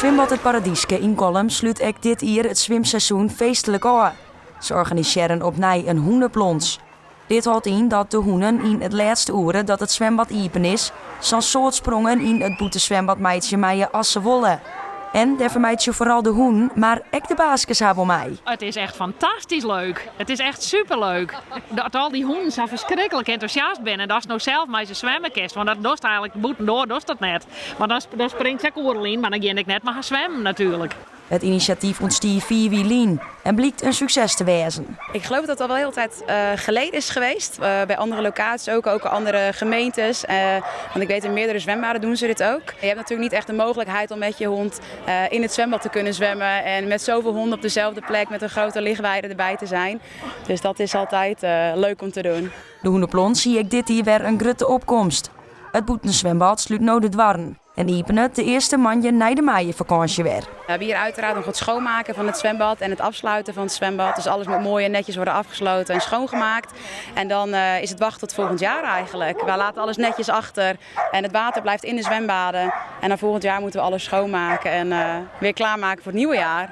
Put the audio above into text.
Swimbad It Paradyske yn Kollum slút ek dit jier it swimseizoen feestlik ôf. Se organisearren opnij in hûneplons. Dit hâldt yn dat de hûnen yn it lêste oere dat it swimbad iepen is, sa'n soad sprongen yn it bûtenswimbad meitsje meie as se wolle. En dêr fermeitsje foaral de hûnen, mar ek de baaskes har wol mei. It is echt fantastysk leuk. It is echt superleuk. Dat al dy hûnen sa ferskriklik entûsjast binne en datst no sels mei se swimme kinst. Want dat dochst eigenlik bûtendoar dochst dat net. Want dan springt se ek oeral yn, mar dan gean ik net mei har swimmen natuerlik. It inisjatyf ûntstie 5 jier lyn en blykt in sukses te wêzen. Ik geloof dat het al wel heel tijd geleden is geweest. Bij andere locaties ook, ook andere gemeentes. Want ik weet in meerdere zwembaden doen ze dit ook. Je hebt natuurlijk niet echt de mogelijkheid om met je hond in het zwembad te kunnen zwemmen. En met zoveel honden op dezelfde plek met een grote ligweide erbij te zijn. Dus dat is altijd leuk om te doen. De hûneplons hie ek dit jier wer in grutte opkomst. It bûtenswimbad slút no de doarren en iepenet de earste moandei nei de maaiefakânsje wer. We hebben hier uiteraard nog het schoonmaken van het zwembad en het afsluiten van het zwembad. Dus alles moet mooi en netjes worden afgesloten en schoongemaakt. En dan is het wachten tot volgend jaar eigenlijk. Wij laten alles netjes achter en het water blijft in de zwembaden. En dan volgend jaar moeten we alles schoonmaken en weer klaarmaken voor het nieuwe jaar.